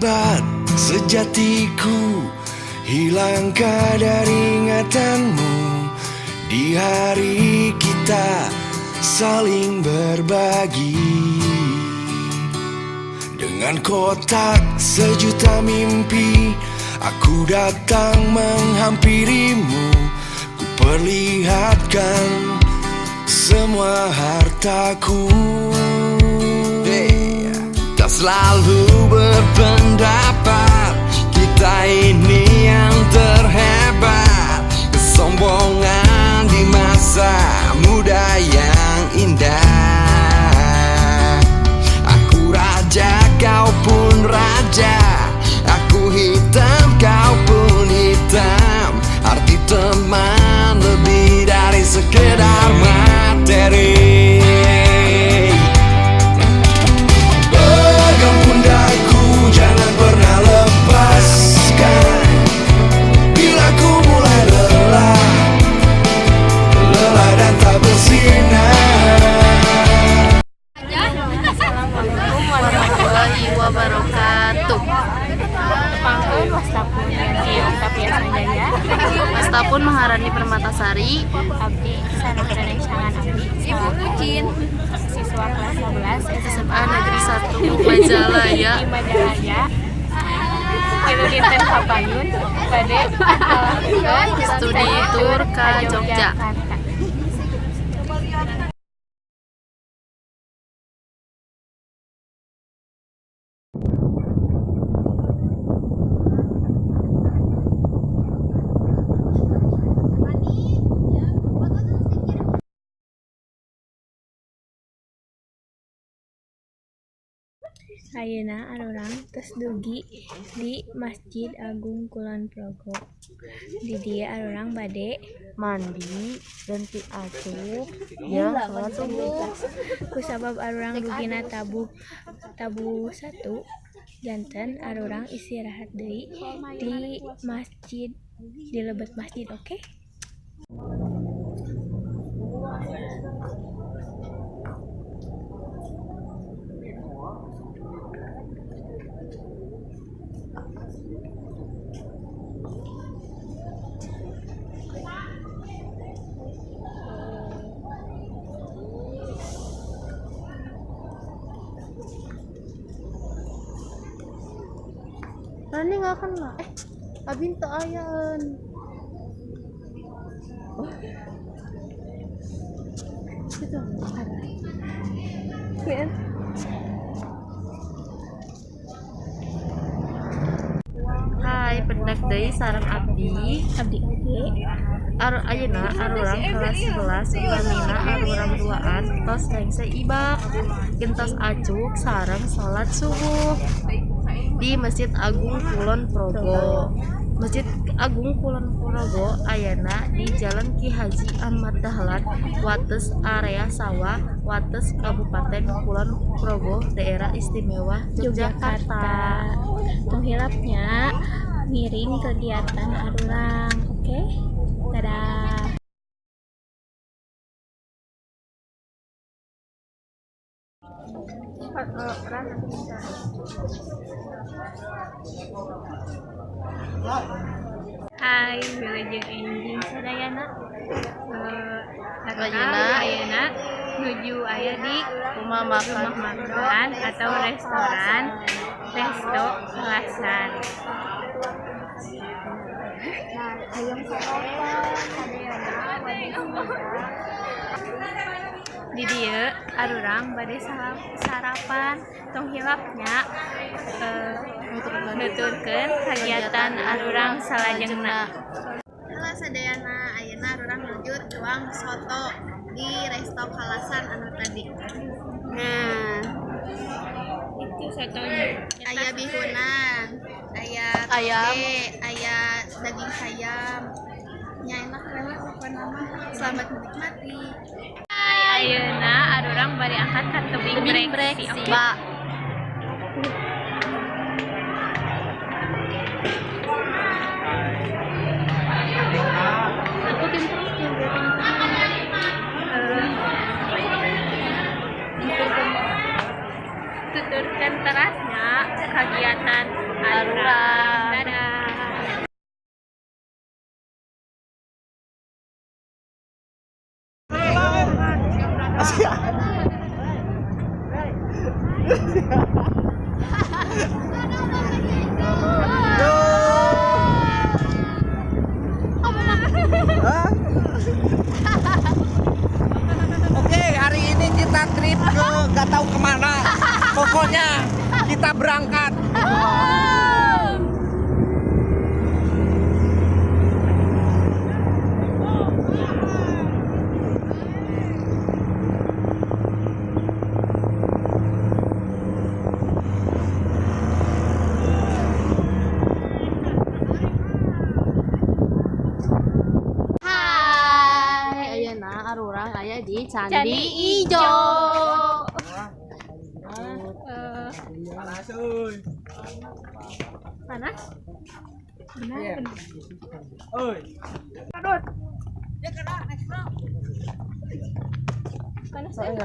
Sahabat sejatiku, hilangkah dari ingatanmu di hari kita saling berbagi. Dengan kotak sejuta mimpi, aku datang menghampirimu. Ku perlihatkan semua hartaku. Hey, tak selalu berpendapat kita ini yang terhebat. Kesombongan di masa muda yang indah. Aku raja, kau pun raja. Aku hitam, kau pun hitam. Arti teman lebih dari sekedar materi. Pegang pundakku, jangan pernah lepaskan. Bila ku mulai lelah, lelah dan tak bersinar. Assalamualaikum warahmatullahi wabarakatuh. Tepangkeun, wasta pun Yanti Oktavia Sanjaya. Wasta pun Maharani Permatasari. Abdi sareng rerencangan abdi Ibu Kucin, siswa kelas 11 SMA Negeri 1 Majalaya. Di Majalaya. Tilu dinten kapayun bade ngalakukeun studi tour ka Jogja. Yogyakarta. Ayeuna arurang tos dugi di Masjid Agung Kulon Progo. Di dieu arurang bade mandi, ganti acuk, jeung sholat subuh. Kusabab arurang dugina tabuh tabuh satu, janten arurang istirahat deui di masjid, di lebet masjid, oke? Rani nggak kena. Abin teu ayaan. Oh. Itu. Ya. Hai, pendak deui sareng abdi. Abdi oge. Ayeuna arurang kelas 11, upamina arurang duaan tos rengse ibak, gentos acuk sareng salat subuh di Masjid Agung Kulon Progo. Masjid Agung Kulon Progo ayana di Jalan Ki Haji Ahmad Dahlan, Wates, area sawah Wates, Kabupaten Kulon Progo, Daerah Istimewa Yogyakarta. Yogyakarta. Tong hilap nya ngiring kegiatan arurang, oke? Dadah. Hai, wilujeng enjing sadayana. Ayeuna. Ayeuna nuju aya di rumah makan, rumah makan atau restoran Resto Kalasan. Nah, hayang sarapan sadayana bade Di dieu arurang bade sarapan. Tong hilap nya nuturkeun kegiatan arurang salajengna. Halo sadayana, ayeuna arurang nuju tuang soto di Resto Kalasan anu tadi. Nah, itu sotonya. Aya bihunan, aya Ayam. toge, aya daging ayam. Nya enak we lah pokona mah. Selamat menikmati. Hai, ayeuna arurang bade angkat ka tebing Tebing Breksi. Breksi. Oke. Pak. Ikutin terus ya. Tuturkan terasnya kegiatan Arurang. Dadah. Oke, hari ini kita trip ke nggak tahu kemana. Pokoknya kita berangkat. Hai, ayeuna arurang aya di Candi, Candi Ijo. Panas? Benar. Panas ya?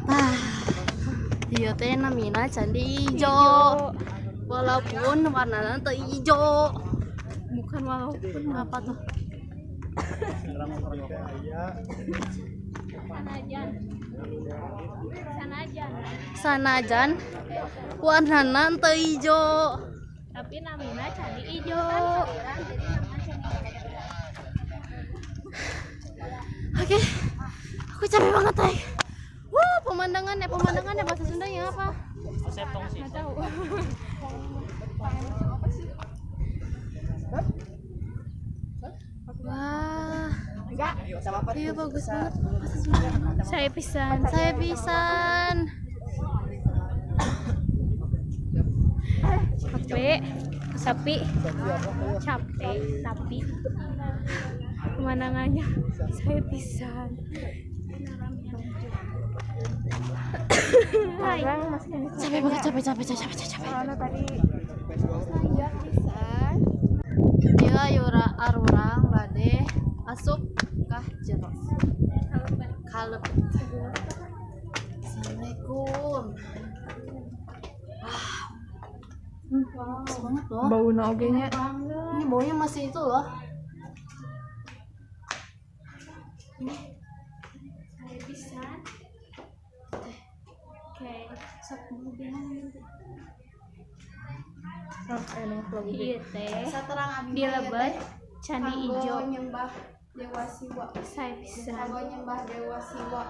Tah. Ieu teh namina Candi Ijo. Walaupun warnana teu ijo. Bukan walaupun. Apa tuh? Sanajan. Sanajan. Sanajan warnana teu ijo. Tapi namina Candi Ijo. Oke. Aku capek banget, Tay. Wah, pemandangannya, pemandangannya bahasa Sundanya apa? Nggak tahu. Wah. Iya bagus banget bahasa Sunda. Saya pisan. Saya pisan. Capek, tapi capek, tapi pemandangannya saya pisan. Hai. Capek banget, capek, capek, capek, capek, capek. Iya, yura arurang bade asup kah jero. Kalep. Assalamualaikum. Wah. Bagus banget loh. Bauna oge nya. Ini baunya masih itu loh. Saya pisan. Oke, Sok mobilnya nanti. Ieu teh Saterang abi di lebet Candi Ijo. Nyembah Dewa Siwa. Saya pisan. Kanggo nyembah Dewa Siwa.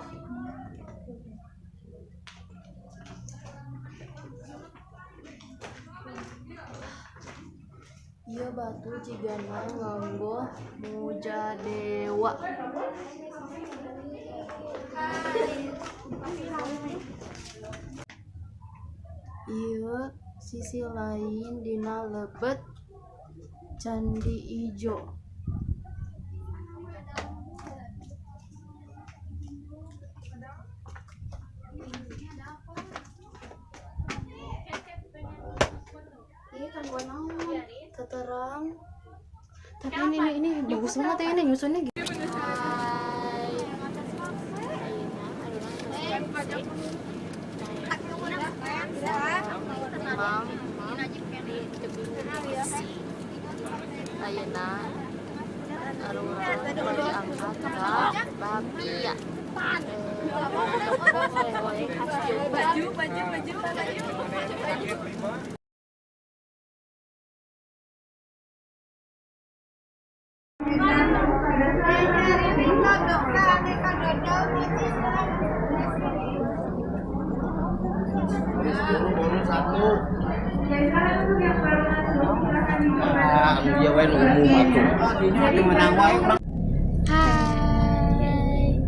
Ieu batu jigana nganggo mujadewa. Ieu sisi lain dina lebet Candi Ijo. Ini kanggo naon? Teterang. Tapi ini bagus banget ya ini nyusunnya gitu. Hai. Ayeuna Ayeuna arurang bade angkat ka Bapia. Oleh-oleh khas Jogja. Hai.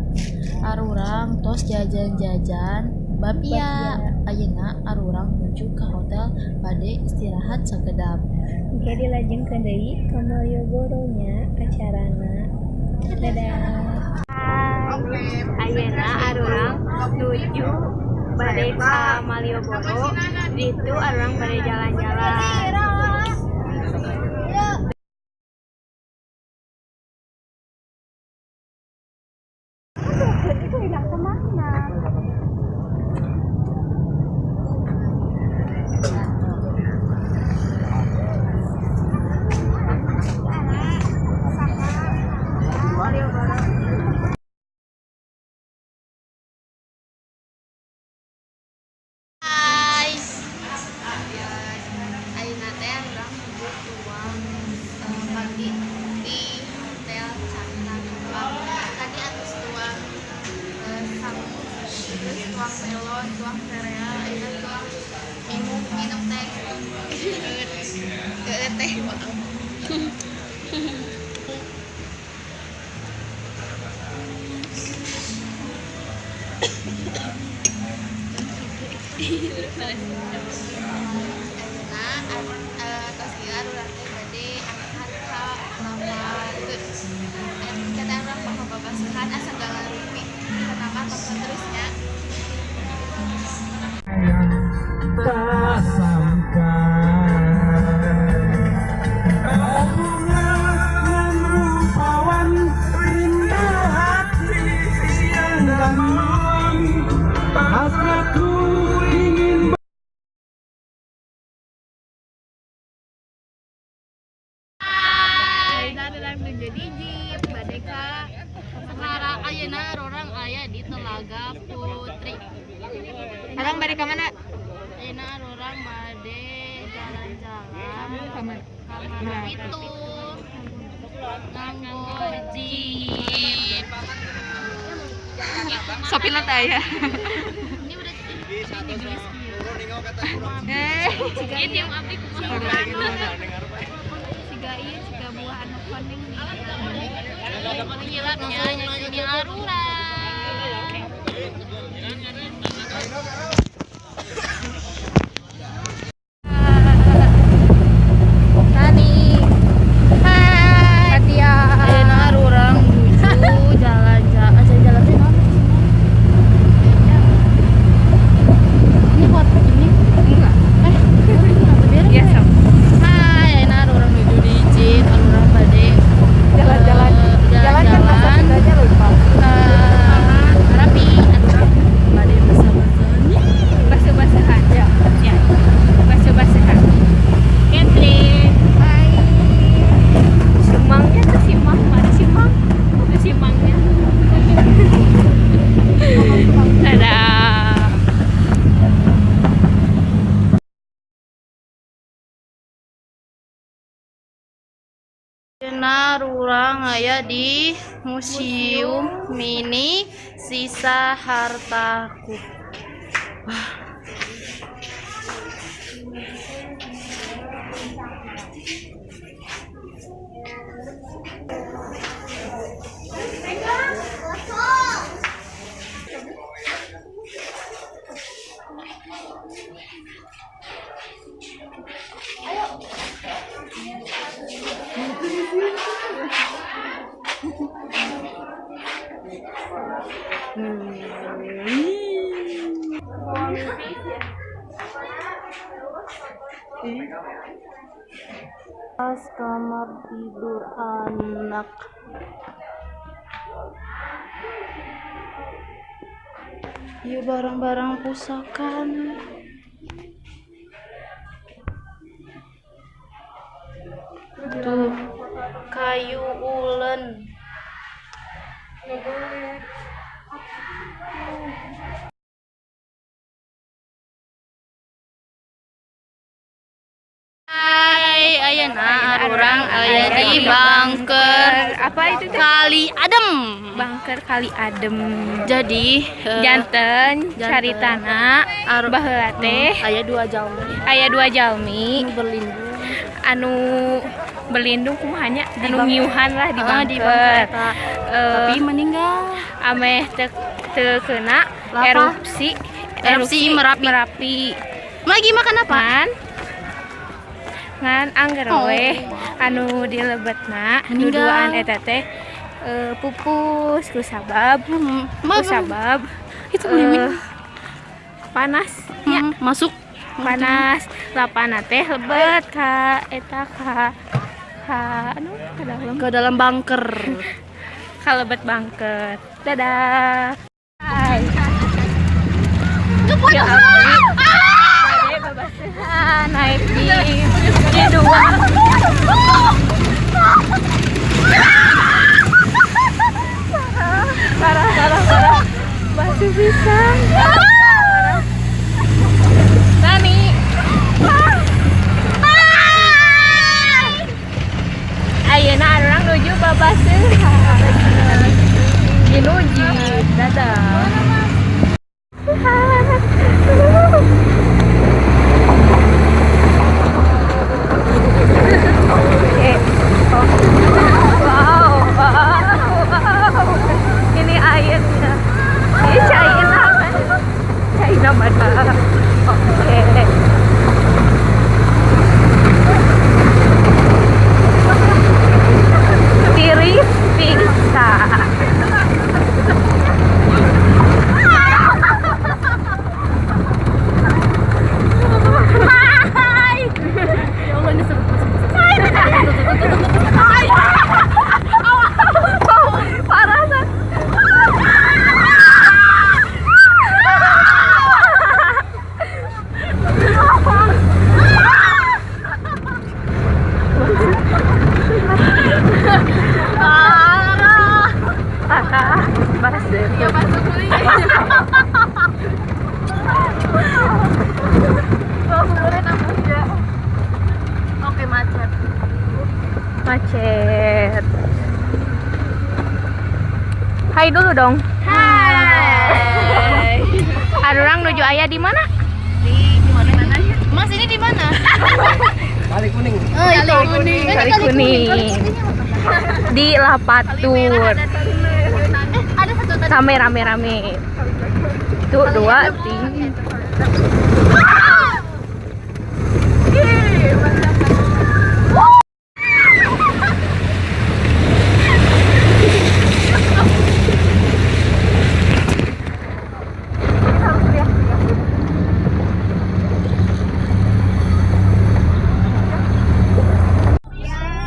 Arurang tos jajan-jajan bapia. Ayeuna arurang nuju ka hotel bade istirahat sakedap. Oke, dilajengkeun deui ka Malioboro nya acarana. Dadah. Ayeuna arurang nuju bade ka Malioboro, itu arurang bade jalan-jalan. Itu hilang kemana? Guys, ayeuna teh urang nuju tuang pagi di Hotel Cakra Kembang. Tadi atus tuang sangu, terus tuang melon, tuang sereal, ayeuna tuang minum minum teh. Teh maaf. Ayeuna tos ieu urang teh bade angkat ka Lawatu. Aya kita urang mawa babasuhan asa galarupi. Kenapa tonton terusnya? Tak sangka kau bunga nan rupawan, rindu hati siang dan malam, hasratku ingin. Hai, urang nuju di jeep bade ka Sekarang ayeuna urang aya di Telaga Putri. Urang bade ka mana? Ayeuna urang bade jalan-jalan Ka mana? Ka itu nganggo jeep. Sopirna teh aya. Ini udah ini dibeli. Eh, Ieu tiung abdi kumaha? Siga ieu siga buah anu koneng. Hilapnya ini arurang. Nani. Hai. Fatia. Ayeuna urang nuju jalan-jalan, aja jalan teh naon? Ini hotel ini Enggak. Eh, enggak. Iya, sok. Hai, ayeuna urang nuju di jeep, urang bade Jalan-jalan. Jalan kan bahasa jalan-jalan Sundanya lupa. ke Merapi, urang bade bersama-sama. Basuh-basuhan. Ya. Ya. Basuh-basuhan. Catherine. Hai. Simangnya tuh simang, mana simang? Itu simangnya. Dadah. Ayeuna urang aya di Museum Mini Sisa Hartaku. Wah. Pas kamar tidur anak. Ieu barang-barang pusaka. Tuh, kayu ulen. Hai, ayeuna urang aya di Bunker Apa itu teh? Kali Adem. Bunker Kali Adem. Jadi, Janten janten. caritana baheula teh aya dua jalmi aya dua jalmi anu berlindung anu berlindung kumaha nya, anu bunker. ngiuhan lah di Ah, di bunker. bunker eta. Eh, Tapi meninggal. Ameh teu teu kena Lava. Erupsi. Erupsi Merapi. Merapi. Lagi makan apa? Ngan ngan angger Oh. weh anu dilebetna Meninggal. duduan eta teh pupus ku sabab ku sabab Itu beli eh, panas nya. Masuk. Panas lapana teh lebet ka eta ka ka anu ka dalam Ke dalam bunker. Kalebet banket. Dadah. Hai. Ya abdi bade babaseuhan naik di dua. Parah, parah, parah. Basuh pisan. Parah. Nani. Ayeuna arurang nuju babaseuhan. Dinuji. Dadah. Oke. Oh. Wow, wow, wow. Ini airnya. Ini China kan? China mana? Oke. Tiris bisa. Hai. Ya Allah, ini seru. Parah kan? Parah. Parah. Basah. Ya masuk dulu ya. Oke, macet. Macet. Hai dulu dong. Hai. Arurang nuju ayah di mana? Di mana? Mas, ini di mana? Kali Kuning. Oh, itu. Kuning. Kali Kuning. Di Lapatur. Ada satu tadi. Rame rame rame. Tuh dua tiga.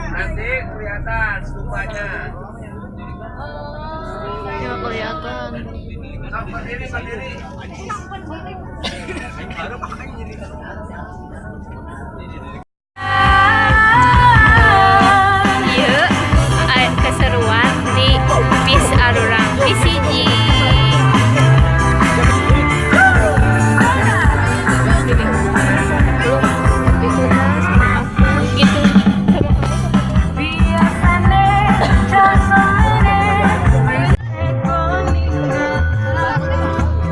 Nanti kelihatan stupanya. Ya kelihatan. Berdiri, berdiri. Yuk, keseruan di bis arurang PCG. Gitu.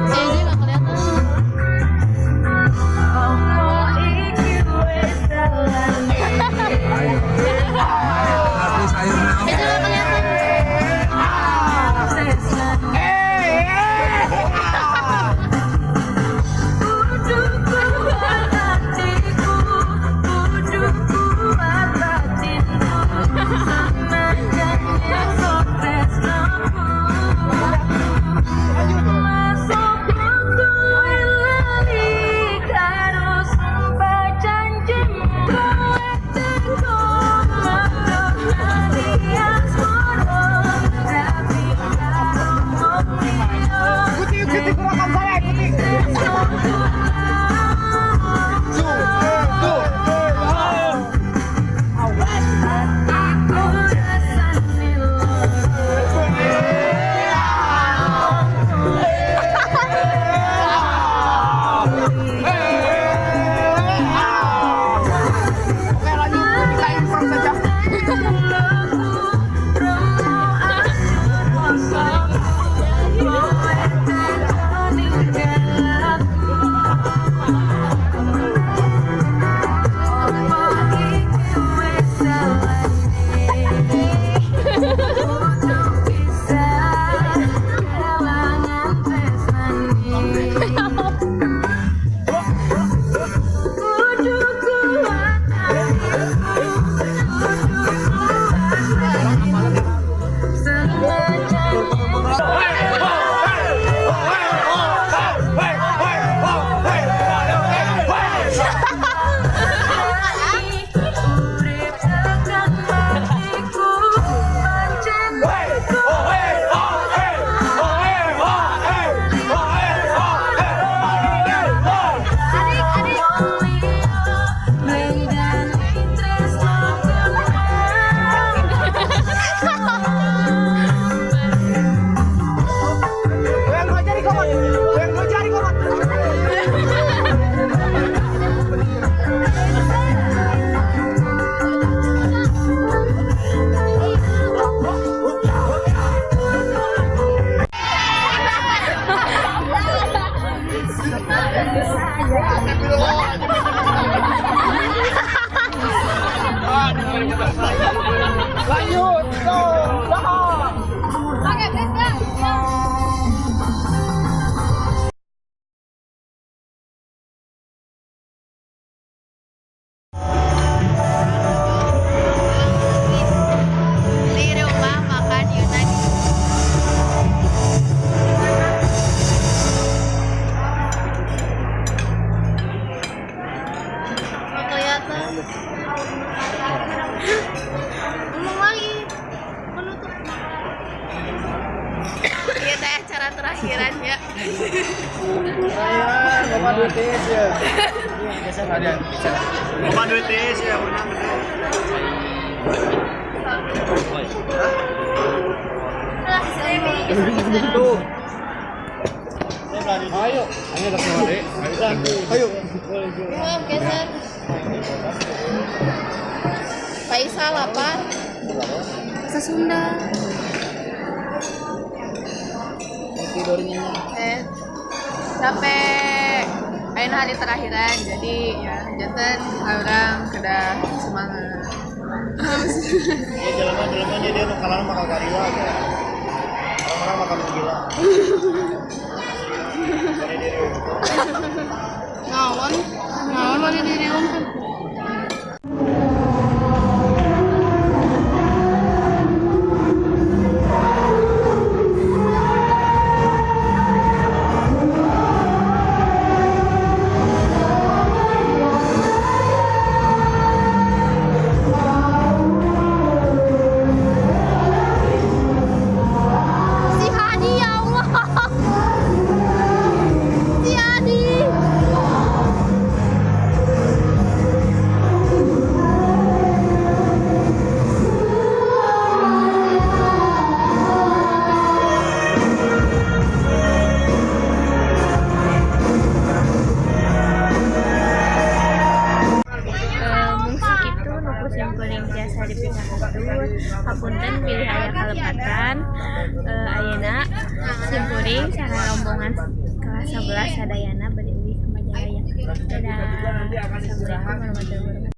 Eh, ini nggak kelihatan. terakhiran ya. Bapak duit ya. Bapak duit ya, menang gede. Tuh. Ayo, ayo ayo. Geser. Faisal lapar. Bahasa Sunda. Tidurnya. Capek. Ayeuna hari terakhiran, jadi ya janten orang kedah semangat. Ya jelema-jelema dia nu kalah bakal gariwa ya. Orang-orang bakal gila. Naon? Naon mana diri om? Si Hadi ya Allah. Si Hadi. Mungkin itu nu ku simkuring tiasa dipikahatur, hapunten bilih aya kalepatan. Ayeuna simkuring sareng rombongan kelas 11 sadayana bade uih ka Majalaya. Dadah. Assalamualaikum warahmatullahi wabarakatuh.